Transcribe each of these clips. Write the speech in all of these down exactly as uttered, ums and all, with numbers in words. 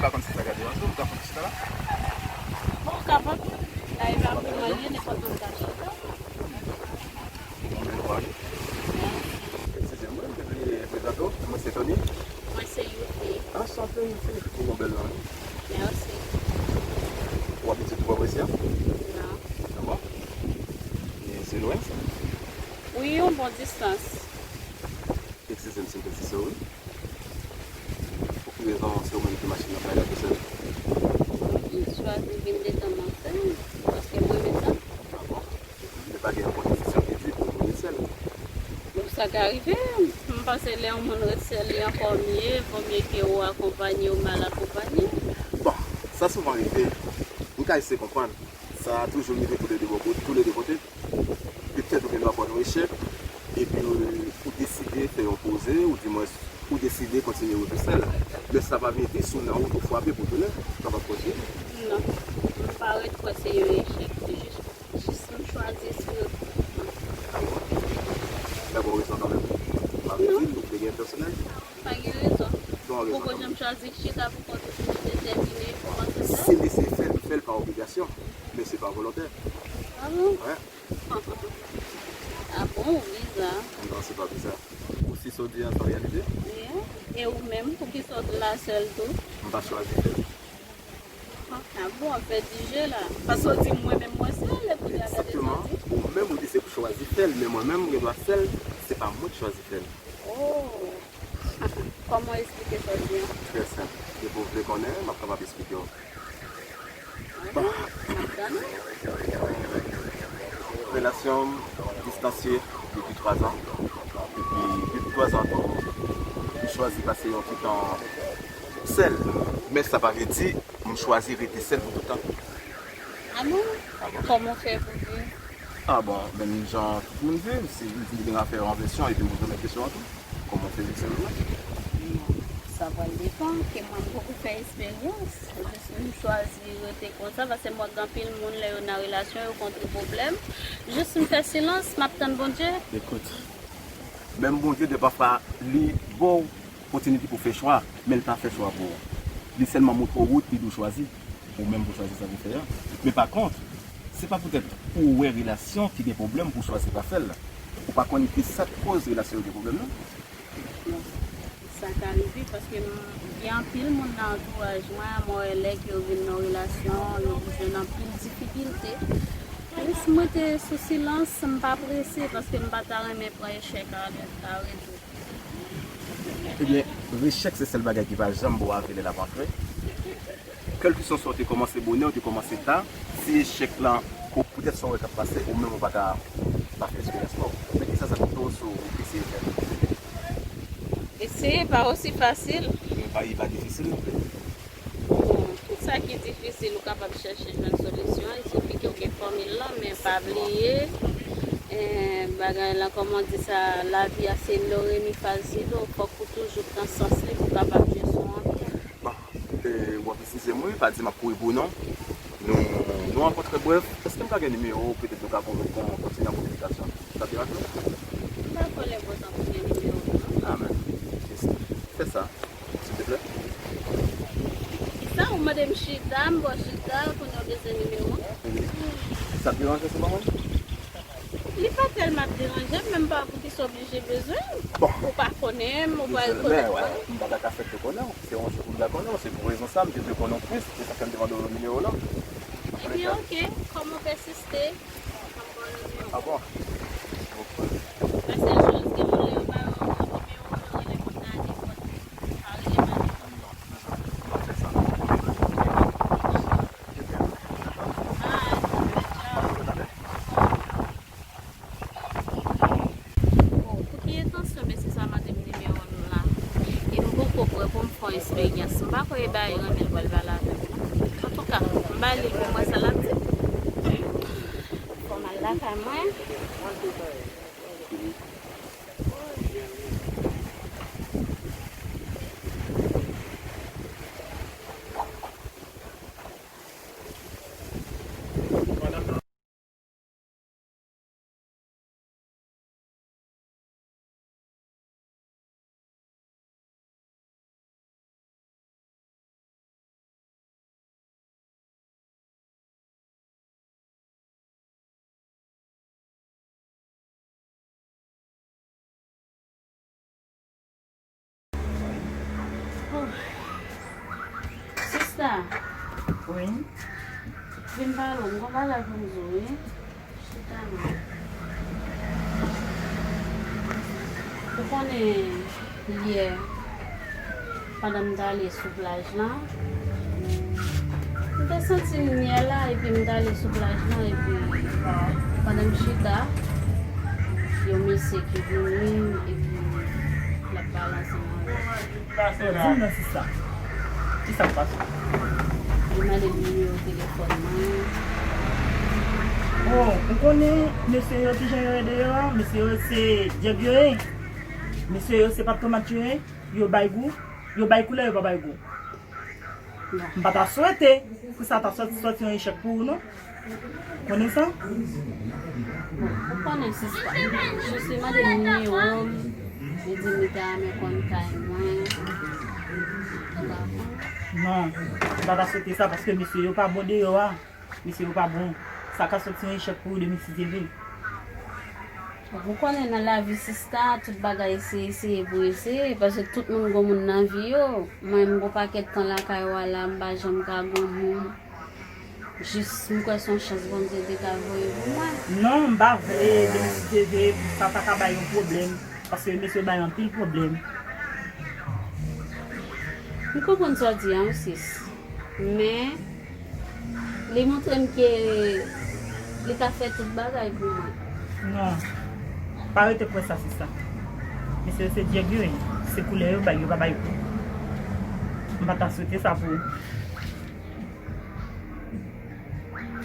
Pa konn si sa gade ansanm, ou ka konn chita la? Bon, ou kapab. La, e pa pou mwen, li, nenpòt moun ka chita. Bon, men, bon, ale. Eskize mwen, mwen vle prezante w. Mwen se Tony. Mwen se Youpi. Anchante, Youpi. Ou bon bèl non, wi. Mèsi. Ou abitye tou pran presi a? Non. Ah bon? E se lwen sa? Wi, yon bon distans. Eskize m si m pèsiste w, wi. Pou ki rezon se ou menm ki mache nan kay la tou sèl? M chwazi vin detann mwen sèl, paske m renmen sa. Ah bon? Men pa gen yon konstitisyon ki di pou moun rete sèl? Bon, sa ka rive. M panse lè yon moun ret sèl, li ankò mye, vo mye ke ou akonpanye ou mal akonpanye. Bon, sa souvan rive. M ka eseye konprann. Sa toujou rive pou le de bò kote, tou le de kote. Petèt ou gen dwa pran yon echèk, epi ou, ou deside fè yon poze, ou dimwens, ou deside kontinye rete sèl. Men sa pa vle di si w nan wout ou frape pou tounen, sa p ap kontinye. Non, m pa ret kwè se yon echèk, se jis, jis m chwazi espere. Dakò, ou rezon kanmenm. M ap di, ou te gen pèsonèl. Pa gen rezon. Ou poko janm chwazi chita pou kont ou, pou ou detèmine kòman se fè? Si li se fè l, fè l pa obligasyon, men se pa volontè. Ah bon? Wi. Ah bon, bizarre. Non, se pa bizarre. Ou si sa w di an, se yon reyalite. Yeah. E ou menm, poukisa w la sèl tou? M pa chwazi fè l. Ah bon, w ap fè di je la. Paske w di mwen menm mwen sèl, e kounye a gade sa w di. Egzakteman. Ou menm ou di se pou chwazi fè l, men mwen menm m gen dwa sèl, se pa mwen ki chwazi fè l. Oh! Kòman w esplike sa w di an? Trè senp. Depi w vle konnen, m ap kapab esplike w. Bon. Relasyon m distansye depi twazan. Epi depi twazan tou, m chwazi pase yon ti tan sèl. Men sa pa vle di m chwazi rete sèl pou tout tan. Ah bon? Ah bon. Kòman w fè pou viv? Ah bon, menm jan tout moun viv, si m vin afè yon kesyon epi m poze menm kesyon an tou. Kòman w fè viv sèl ou? Sa pral depann, ke mwen m poko fè eksperyans. Jis m chwazi rete konsa, paske m wè gen anpil moun lè yo nan relasyon, yo kontre pwoblèm. Jis m fè silans, m ap tann Bondye. Ekout, menm Bondye de pafwa li ba w opòtinite pou w fè chwa, men li pa fè chwa pou ou. Li sèlman montre w wout, li di w chwazi. Ou menm pou chwazi sa pou fè a. Men pa kont, se pa poutèt ou wè relasyon ki gen pwoblèm pou w chwazi pa fè l. Ou pa konn ki sa k koz relasyon yo gen pwoblèm nan. Bon, sa ka rive paske m, gen anpil moun nan antouraj mwen, mwen wè lè ke yo vin nan relasyon, yo jwenn anpil difikilte. Jis m rete sou silans, m pa prese paske m pa ta renmen pran echèk a, a retour. Ebyen, rechèk se sèl bagay ki pa janm ba w avi lè l ap antre. Kèlkeswa sa w te kòmanse bonè, w te kòmanse ta, si echèk lan, ou poutèt sa w wè k ap pase, ou menm ou pa ka pa fè eksperyans pa w. Men kisa sa koute w si w eseye fè l? Eseye pa osi fasil. Men pa, li pa difisil non plis. Bon, tout sa ki difisil, ou kapab chèche jwenn solisyon. Il suffit ke w gen fòmil lan, men pa bliye, eh, bagay lan, kòman di sa, lavi a se do, re, mi, fa, si, do. Fòk ou toujou pran sans li pou w kapab jwe son an byen. Bon, eh, w ap eskize m wi, pa di m ap kouri pou ou non. Nou, nou rankontre, brèf, èske m ka gen nimewo w, petèt nou ka kon-, kon-, kontinye an kominikasyon? Sa te rate? M pa kwè l enpòtan pou gen nimewo w non. Ah, men, fè sa, silvouplè. Kisa? Ou mande m chita, m ba w chita, kounye a w bezwen nimewo m? Sa ap deranje w sèlman mwen? Li pa tèlman ap deranje m, men m pa wè poukisa w oblije bezwen l. Bon. Ou pa konnen m, ou pa rekonèt mwen. M pa ta ka fèk te konnen w. Se yon jou pou m ta konnen w. Se pou rezon sa a, m te vle konnen w plis. Se sa k fè m te mande w nimewo w lan. Ebyen, oke. Kòm ou pèsiste, m ap ba w nimewo m. Ah bon? Bon. Paske jis gen moun lè yo ba yo nimewo, yo rele moun nan a nenpòt lè. Pa rele m a nenpòt lè. Bon, pou ki entansyon mesye sa mande m nimewo m la? E m poko prè pou m fè yon eksperyans. M pa kwè e bay renmen l pral pale avè m non. Antouka, m ba li l pou m wè sa l ap di. Fò m al lakay mwen. Sista. Wi. Vin pale w, m gon bagay pou m di w, wi. Chita non. Ou konnen yè, pandan m t ale sou plaj lan, m te santi limyè la, epi m t ale sou plaj lan, epi pandan m chita, yon mesye ki vini, epi l ap pale ansanm avè m. Di m non, sista. Kisa k pase? Li mande m nimewo telefòn mwen. Oh, ou konnen mesye yo kijan yo ye deyò a? Mesye yo se dyèg yo ye. Mesye yo se pat tomat yo ye. Yo bay gou. Yo bay koulè, yo pa bay gou. M pa ta swete pou sa ta sòt, sòti yon echèk pou ou non. Konnen sa? Ou konnen sista. Jis li mande m nimewo m, li di m li ta renmen konn kay mwen. Non, m pa ta swete sa paske mesye yo pa bon deyò a. Mesye yo pa bon. Sa ka sòti yon echèk pou ou demen si Dye vle. Ou konnen nan lavi sista, tout bagay se eseye pou eseye, paske tout moun gon moun nan vi yo. Mwen, m gon pakèt tan lakay ou a la, m pa janm ka gon moun. Jis m kwè se yon chans Bondye te ka voye pou mwen. Non, m pa vle, demen si Dye vle, pou sa pa ka bay yon pwoblèm, paske mesye bay anpil pwoblèm. M konprann sa w di a, wi, sis. Men, li montre m ke li ka fè tout bagay pou mwen. Non. Pa rete kwè sa, sista. Mesye yo se dyèg yo ye. Se koulè yo bay, yo pa bay kou. M pa ta swete sa pou ou.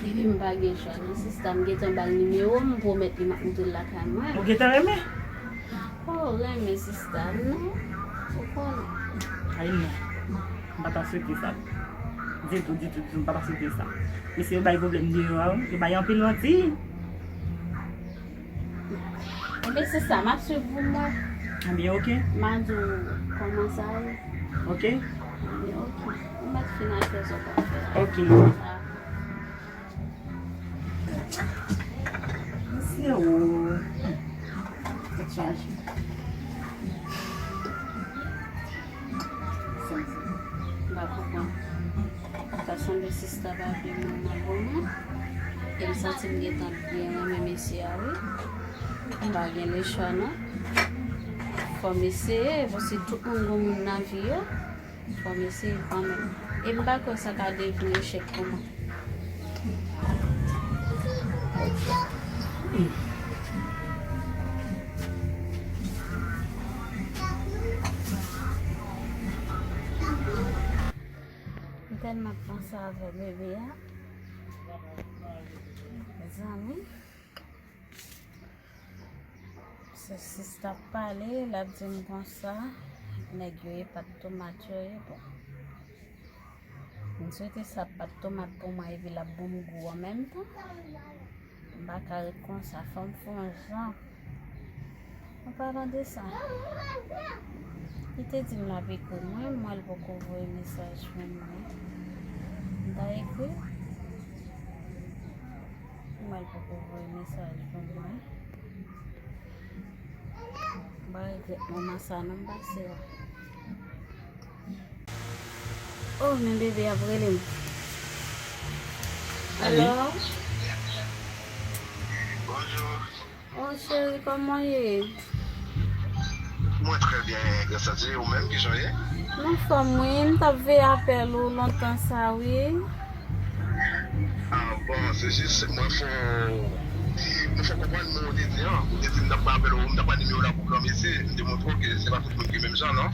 Epi m pa gen chwa non, sista. M gentan ba l nimewo m, m pwomèt li m ap moute l lakay mwen. Ou gentan renmen? Oh, renmen sista m non. Ou konnen. Ay non. M pa ta swete sa. Ditou, ditou, ditou, m pa ta swete sa. Mesye yo bay pwoblèm deyò a, wi. Yo bay anpil manti. Ebyen, sista, m ap swiv pou m wè. Ebyen, oke. M a di w kòman sa ye. Oke. Ebyen, oke. Ou mèt fin ak sa w t ap fè a. Oke. Mesye, o. Tèt chaje. Sa m di. M pa konprann. Ta sanble sista pa vle moun nan bon non. E m santi m gentan byen renmen mesye a, wi. M pa gen lechwa non. Fò m eseye, paske tout moun gon moun nan vi yo. Fò m eseye kanmenm. E m pa kwè sa ka devni echèk pou mwen. M tèlman panse avè bebe a. Mezanmi. Se sista ap pale, l ap di m konsa, nèg yo e pat tomat yo ye, bon. M swete sa pat tomat pou mwen epi l ap ban m gou an menm tan. M pa ka ret konsa, fò m fè yon jan. An palan de sa, li te di m l ap ekri mwen, m wè l poko voye mesaj pou mwen. M ta ekri, m wè l poko voye mesaj pou mwen. M pa regrèt moman sa non m pase a. Oh, men bebe ap rele m. Alo? Alo? Bonjou. Oh, cheri, kòman w ye? Mwen trè byen, gras a Dye. Ou menm, kijan w ye? M anfòm, wi. M t ap veye apèl ou lontan sa, wi. Ah, bon, se jis, mwen fè w, mwen fè w konprann, men ou te di an, ou te di m t ap pral apèl ou, m t ap pran nimewo w la pou granmesi, m te montre w ke se pa tout moun ki menm jan, non?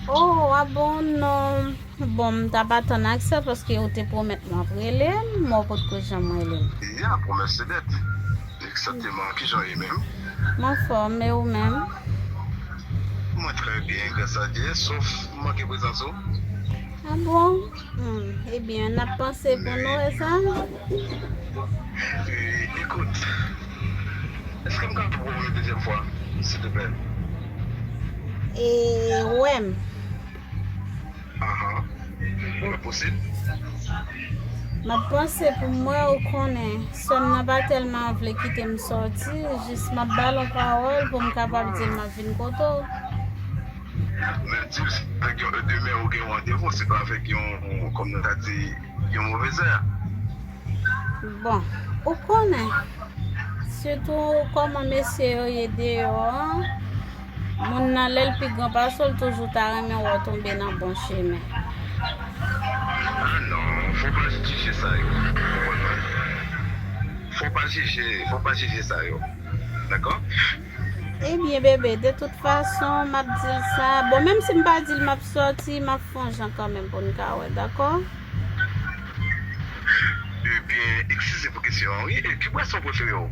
Oh, a bon, non. Bon, m t ap atann ak sa, paske ou te pwomèt mwen ap rele m, men w potko janm rele m. Ya, pwomès se dèt. Egzakteman, kijan w ye menm? M anfòm, e ou menm? Mwen trè byen, gras a Dye, sof m manke prezans ou. Ah bon? Hmm, ebyen, n ap panse pou nou, e sa? E, ekout, èske m kapab wè w yon dezyèm fwa, silteplè? E, wè m. Ahan. Mwen posib. M ap panse pou m wè, ou konnen, sè m nan pa tèlman vle kite m sòti, jis m ap ba l yon pawòl pou m kapab di l m ap vin kote w. Men m di l, se avèk yon, demen ou gen yon randevou, se pa avèk yon, kòm nou ta di, yon move zè. Bon, ou konnen, sitou kòman mesye yo ye deyò an, moun nan lè l pi gran pase w, l toujou ta renmen wè w tonbe nan bon chemen. Ah non, fò pa jije sa yo. Ou konprann mwen? Fò pa jije, fò pa jije sa yo. Dakò? Ebyen, bebe, de tout fason, m ap di l sa. Bon, menm si m pa di l m ap sòti, m ap fè yon jan kanmenm pou n ka wè, dakò? Ebyen, eskize pou kesyon an, wi. E ki bwason prefere w?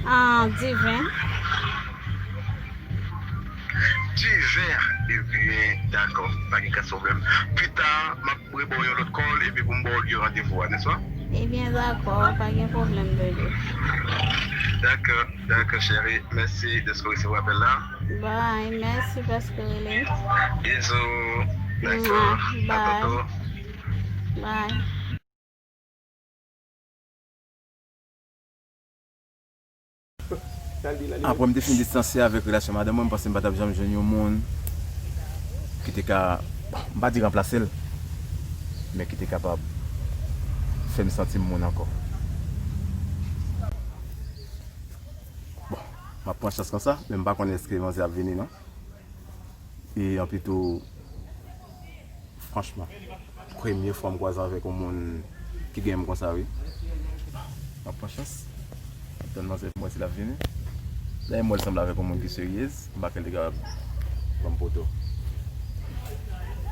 Ah, diven. Diven. Ebyen, dakò. Pa gen kras pwoblèm. Pita, m ap rebò w yon lòt kòl, epi pou m ba w lye randevou a, nèspa? Ebyen, dakò. Pa gen pwoblèm, bebe. Dakò, dakò, cheri. Mèsi dèske w resevwa apèl la. Bye. Mèsi paske w rele. Bizou. Dakò. Mwa, A tantò. Bye. Apre m te fin distanse avèk relasyon madanm mwen, m panse m pa t ap janm jwenn yon moun ki te ka, bon, m pa di ranplase l, men ki te kapab fè m santi m moun ankò. Bon, m ap pran chans konsa, men m pa konnen èske manzè ap vini non. E anpi tou, franchman, premye fwa m kwaze avèk yon moun ki gen m konsa, wi. M ap pran chans. M ap tann manzè pou m wè si l ap vini. Dayè, m wè l sanble avèk yon moun ki seryez. M pa kwè l te kapab ban m poto.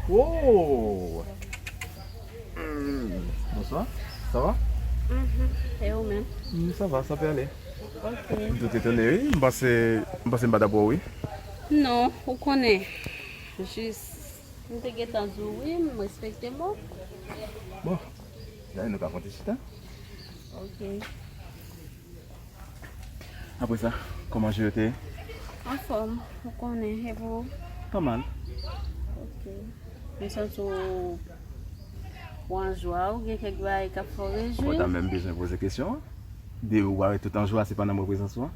Wow! Hmm, bonswa. Sa va? Mhm. E ou menm? Hmm, sa va, sa pe ale. Ok. M tout etone, wi. M panse, m panse m pa t ap wè w, wi. Non, ou konnen. Jis, m te gentan di w wi, m respekte mo. Bon, dayè nou ka fè yon ti chita. Ok. Apre sa, kòman jou yo te ye? Anfòm, ou konnen, e pou ou? Pa mal. Ok. M santi w ou an jwa, ou gen kèk bagay k ap fè w rejwi. Ou ta menm bezwen poze kesyon an. De ou pa ret tout an jwa, se pa nan mwen prezans ou an.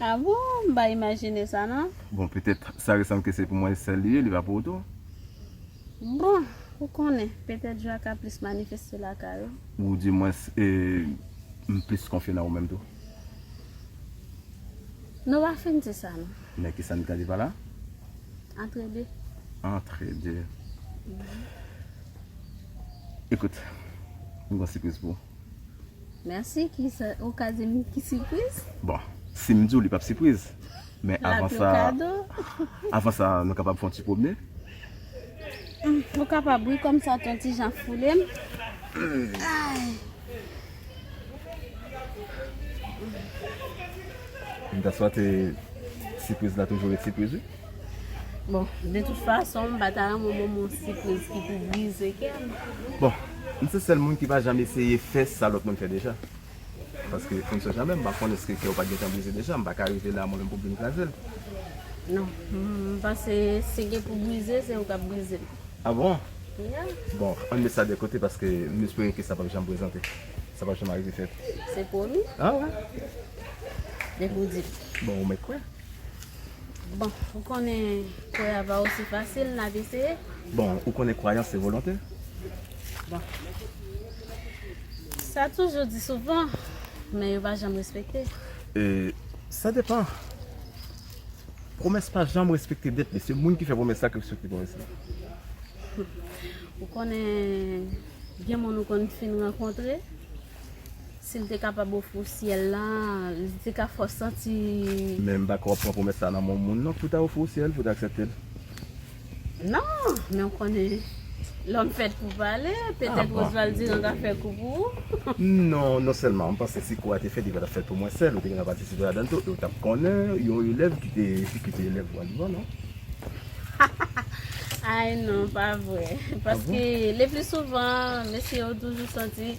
Ah bon, m pa imajine sa non. Bon, petèt, sa resanm ke se pou mwen sèl li ye, li pa pou ou tou. Bon, ou konnen, petèt jwa ka plis manifeste lakay ou. Ou di mwen, e, m plis konfye nan ou menm tou. Nou pa fin di sa non. Men kisa n ka di pa la? Antre de. Antre de. Ekout, m gon sipriz pou ou. Mèsi, ki sa, ou ka di m ki sipriz? Bon, si m di w li p ap sipriz. Men L ap avan yon sa, kado. Avan sa, nou kapab fè yon ti pwomne. Ou kapab wi, kòm sa t yon ti jan foule m. Ay. M ta swete sipriz la toujou ret sipriz, wi. Bon, de tout fason, m pa ta renmen w ban m yon sipriz ki pou brize kè m. Bon, m se sèl moun ki pa janm eseye fè sa lòt moun fè deja. Paske, on sait jamais, m pa konn èske kè w pa t gentan brize deja, m pa ka rive la mwen menm pou m vin kraze l. Non, m panse si gen pou brize, se ou k ap brize l. Ah bon? Yeah. Bon, ann met sa de kote paske m espere ke sa p ap janm prezante. Sa p ap janm arive fèt. Se pwomi. Ah wè? Depi w di m. Bon, ou mèt kwè. Bon, ou konnen kwè a pa osi fasil, n ap eseye. Bon, ou konnen kwayans se volonte. Bon. Sa toujou di souvan, men yo pa janm respekte. E sa depan. Pwomès pa janm respekte dèt li. Se moun ki fè pwomès la ki respekte pwomès la. Ou konnen gen moun ou konn fin rankontre, si l te kapab ofri w syèl la, li te ka fè w santi. Men m pa kwè w ap pran pwomès la nan men yon moun non, pou w ta ofri w syèl, pou w ta aksepte l. Non, men ou konnen, lòm fèt pou pale, petèt Roseval Durand ka fè kou pou ou. Non, non sèlman, m panse si kou a te fèt, li pa t ap fèt pou mwen sèl, ou te gentan patisipe ladan l tou, e ou t ap konnen yon elèv ki te, ki te elèv ou a li bon, non? Ay non, pa vre. Paske le pli souvan, mesye yo toujou santi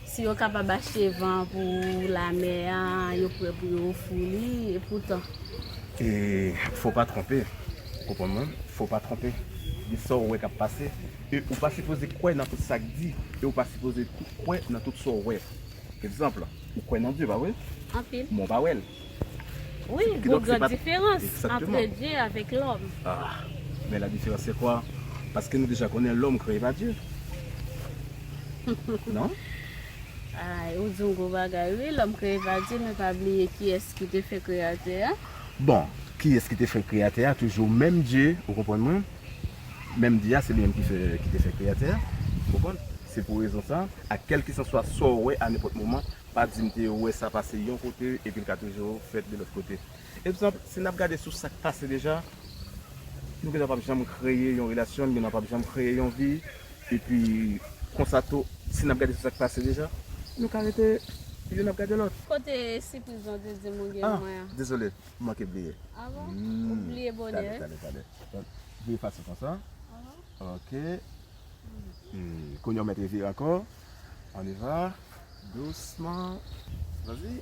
si yo kapab achte van pou lamè a, yo prè pou yo ofri w li, e poutan. E fò pa twonpe, ou konprann mwen? Fò pa twonpe. Gen sa w wè k ap pase, e ou pa sipoze kwè nan tout sa k di, e ou pa sipoze tou kwè nan tout sa w wè. Egzanp, ou kwè nan Dye, pa vre? Anpil. Men w pa wè l. Wi, gon gran diferans antre Dye avèk lòm. Ah, mais la différence c'est quoi? Paske nou deja konnen lòm kreye pa Dye. Non? Ay, ou di yon gwo bagay, wi, lòm kreye pa Dye, men pa bliye kiyès ki te fè Kreyatè a. Bon, kiyès ki te fè Kreyatè a? Toujou menm Dye, ou konprann mwen? Menm Dye a, se li menm ki fè, ki te fè Kreyatè a, ou konprann? Se pou rezon sa, a kèlkeswa sa w wè a nenpòt moman, pa di m te wè sa pase yon kote, epi l ka toujou fèt de lòt kote. Egzanp, si n ap gade sou sa k pase deja, nou gentan p ap janm kreye yon relasyon, nou gentan p ap janm kreye yon vi, epi konsa tou, si n ap gade sou sa k pase deja, nou ka rete youn ap gade lòt. Kote sipriz ou te di m ou gen lwen an? Ah, dezole, m manke bliye. Ah bon? Ou bliye bonè? Tande, tande, tande. Vire fas ou konsa. Ok. Hmm, kounye a w mèt revire ankò. On y va. Dousman. Vas-y.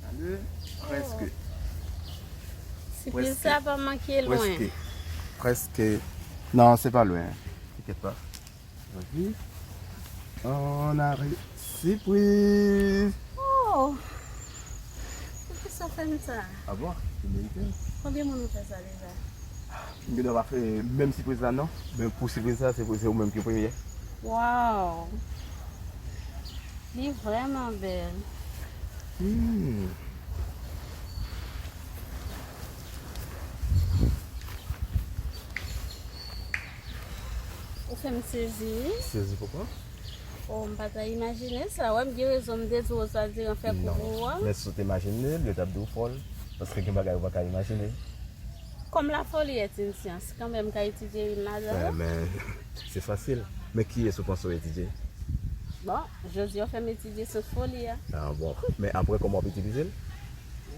Allez. Prèske. Sipriz sa pa manke lwen. Prèske. Prèske. Non, se pa lwen. T'inquiète pas. Vas-y. On arrive. Sipriz! Oh! Poukisa w fè m sa? Ah bon? Ou merite l. Konbyen moun ou fè sa deja? M gen dwa pa fè menm sipriz la non. Men pou sipriz la, se, se ou menm ki premye. Wow! Li vrèman bèl. Hmm. Ou fè m sezi, wi. Sezi poukwa? Oh, m pa ta imajine sa. Wè, m gen rezon, m te di w sa diran fè kou pou ou a. Men si w te imajine l, yo t ap di w fòl. Paske gen bagay ou pa ka imajine. Comme la folie est une science, kanmenm m ka etidye wi, madanm. Eh, men, se fasil. Men kiyès ou panse w etidye? Bon, jodi a w fè m etidye syans foli a. Ah, bon. Men apre, kòman w ap itilize l?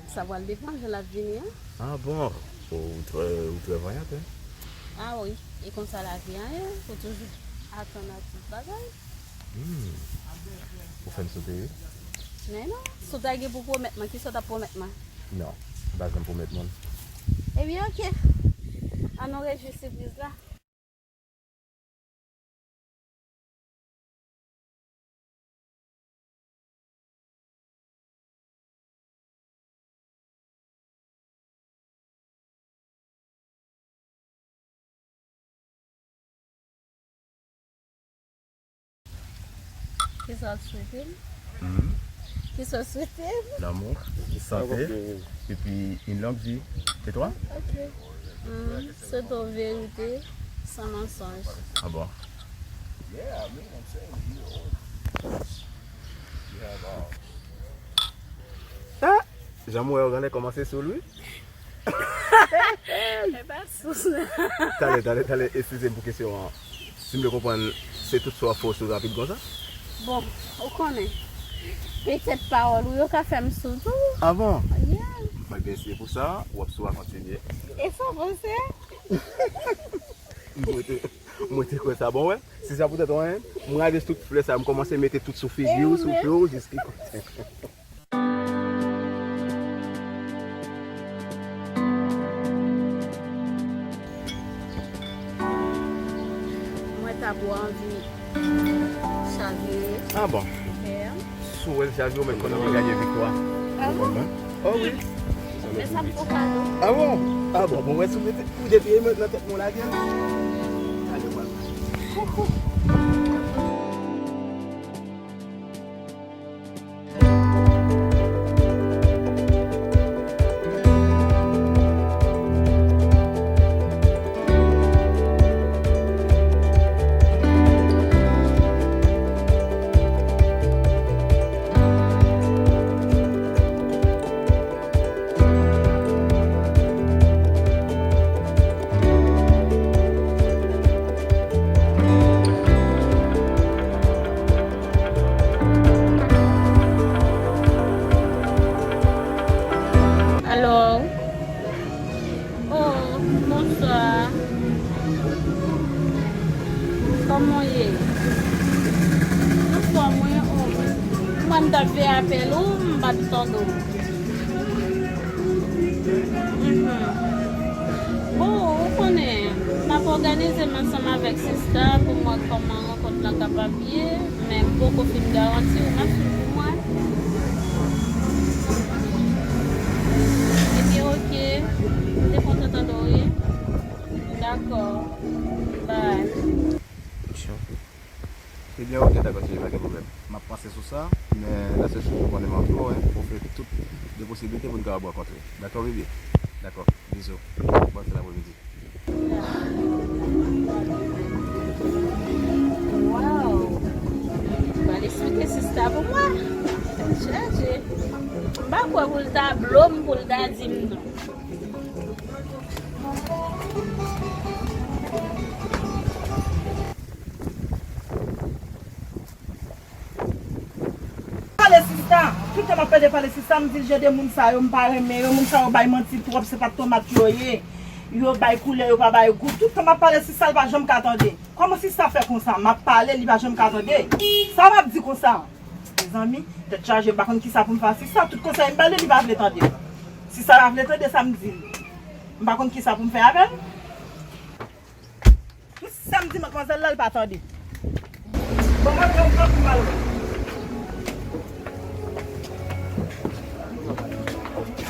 Sa pral depann jan l ap vini an. Ah, bon. Ou trè, ou trè vwayant, hein? Ah wi. E konsa lavi an ye, ou toujou atann a tout bagay. Hmm. Ou fè m sote, wi. Men non, si w ta gen pou pwomèt mwen, kisa w t ap pwomèt mwen? Non, m pa janm pwomèt moun. Ebyen, oke. Ann nou rejwi sipriz la. Kisa w swete m? Mhm. Kisa w swete m? L'amour, santé, et puis une longue vie. Et toi? Ok. Hmm, swete w verite, san mansonj. Ah bon? Ah, jan m wè yo genlè kòmanse sou l, wi. E pa sou sa. Talè, talè, talè, eskize m pou kesyon an. Si m byen konprann, se tout sa w ap fè w sou rapid konsa? Bon, ou konnen, petèt pawòl ou yo ka fè m sou tou. Ah bon? Yeah. Mwen byen si se pou sa, w ap sou a kontinye. E sa w panse? Mwen te, mwen te kwè sa. Bon, wè, si sa poutèt ou, hein, m rale tout flè sa, m kòmanse mete tout sou figi w, sou pye w, jiske kote. Mwen ta pou anvi chavire. Ah bon? Fè. Si w wè l chavire, ou mèt konn ou te ganye viktwa. Ah bon? Oh wi. Men sa m fè w kado. Ah bon? Ah bon, bon, wè si w mete, ou depi e mèt nan tèt mwen lage l. Talè w pral. Alò, oh, bonswa. Kòman w ye? Anfòm, wi, oh. Mwen, m t ap veye apèl ou, m pa t tande w. Mhm. Bon, ou konnen, m ap òganize m ansanm avèk sista pou m wè kòman rankont lan kapab ye, men m poko fin garanti w, m ap swiv pou mwen. Ebyen, oke. M te kontan tande w, wi. Dakò. Bye. Ebyen, oke, dakò, cheri, pa gen pwoblèm. M ap panse sou sa, men la sèl choz mwen konnen m anvi w, wi, pou fè tout de posiblite pou n kapab rankontre. Dakò, bebe? Dakò, bizou. Bòn fen apremidi. Wow! Pral eksplike sista pou mwen. Tèt chaje. M pa kwè pou l ta blo m, pou l ta di m non. Pale sista, tout tan m ap pede pale sista, m di l jan de moun sa yo, m pa renmen yo, moun sa yo bay manti twòp, se pa tomat yo ye. Yo bay koulè, yo pa bay gou. Tout tan m ap pale sista, l pa janm ka tande. Kòman sista fè konsa? M ap pale, li pa janm ka tande. Sa m ap di konsa? Mezanmi, tèt chaje, m pa konn kisa pou m fè ak sista. Tout konsèy m ba li, li pa vle tande. Sista pa vle tande sa m di l. M pa konn kisa pou m fè avè l. Tout sa m di madmwazèl la, l pa tande. Bon, mwen pran, pran pou m al wè.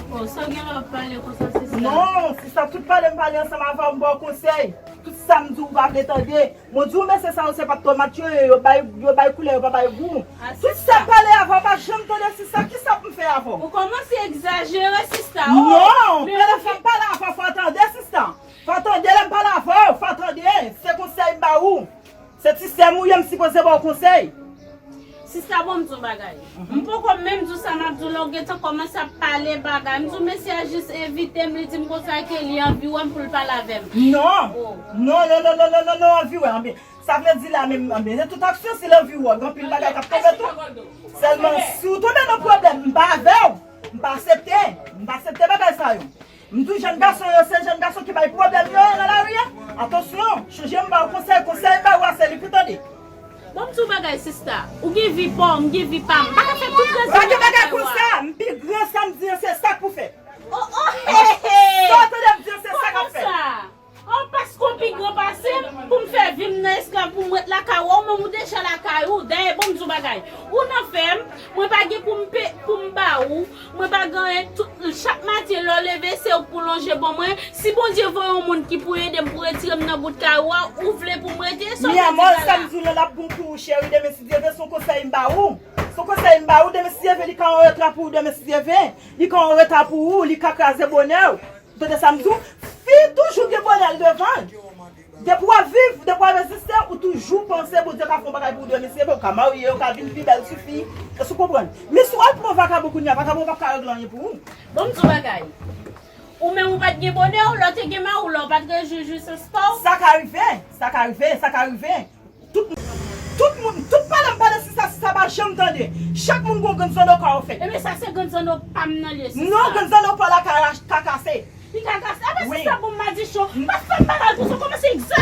Oh, sa w gen lè w ap pale konsa, sista? Non, sista, tout pale m pale ansanm avè w, m ba w konsèy. Tout sa m di w, ou pa vle tande. Mwen di w, mesye sa yo, se pa tomat yo ye, yo bay, yo bay koulè, yo pa bay gou. Ah, tout sa m pale avè w, pa janm tande, sista, kisa pou m fè avè w? Ou kòmanse egzajere, sista. Oh, non, men lè fò m pale avè w, fò w tande, sista. Fò w tande lè m pale avè w, fò w tande. Se konsèy m ba ou. Se ti sè m ou ye, m sipoze ba w konsèy. Sista, bon, m di w bagay. M poko menm di w sa m ap di w la, ou gentan kòmanse ap pale bagay. M di w mesye a jis envite m, li di m konsa ke li anvi wè m pou l pale avè m. Non. Oh. Non, non, non, anvi wè, anvi. Sa vle di la menm, anvi, se tout aksyon, si l anvi wè, gen anpil bagay k ap tonbe tou. Sèlman, si w tonbe nan pwoblèm, m pa avè w. M pa aksepte. M pa aksepte bagay sa yo. M di w jèn gason yo, se jèn gason ki bay pwoblèm yo ye nan lari a. Atansyon, chonje m ba w konsèy, konsèy m ba ou a se li pou tande. Bon, m di w bagay, sista. Ou gen vi pa w, m gen vi pa m. M pa ka fè tout rezon. Pa gen bagay konsa. M pi gran, sa m di an, se sa k pou fèt. Oh, oh, he, he. Sa w tande m di an, se sa k ap fèt. Kòman sa? Oh, paske w pi gran pase m, pou m fè vi m nan esklav, pou m ret lakay ou, ou menm ou deja lakay ou. Dayè, bon, m di w bagay. Ou nan fè m, mwen pa gen pou m pe, pou m ba ou. Mwen pa gen anyen, tout, chak maten lè w leve, se ou k pou lonje ban mwen. Si Bondye voye yon moun ki pou ede m, pou retire m nan bout kay ou a, ou vle pou m rete, sa w vle di la? Mi amor, sa m di w lan, l ap bon pou ou, cheri, demen si Dye vle, se yon konsèy m ba ou. Se yon konsèy m ba ou, demen si Dye vle, li ka an reta pou ou, demen si Dye vle, li ka an reta pou ou, li ka kraze bonè w. Ou tande sa m di w? Fi toujou gen bonè l devan l. Depi w ap viv, depi w ap egziste, ou toujou panse Bondye ka fè yon bagay pou ou de mesye, bon, ou ka marye, ou ka vin pi bèl sou fi. Èske w konprann? Men si w al pran yon vakabon kounye a, vakabon p ap ka regle anyen pou ou. Bon, m di w bagay. Ou menm ou pa t gen bonè w, lè w te gen mari w la, ou pa t rejwi jwisans pa w? Sa ka rive, sa ka rive, sa ka rive. Tout, tout moun, tout pale m pale sista, sista pa janm tande. Chak moun gon grenn zanno ka ofèt. Ebyen sa se grenn zanno pa m nan l ye, sista. Non, grenn zanno pa w la ka, ka kase. Li ka kase. Apa sista bon madichon, pa fè m bagay konsa, kòmanse egzajere.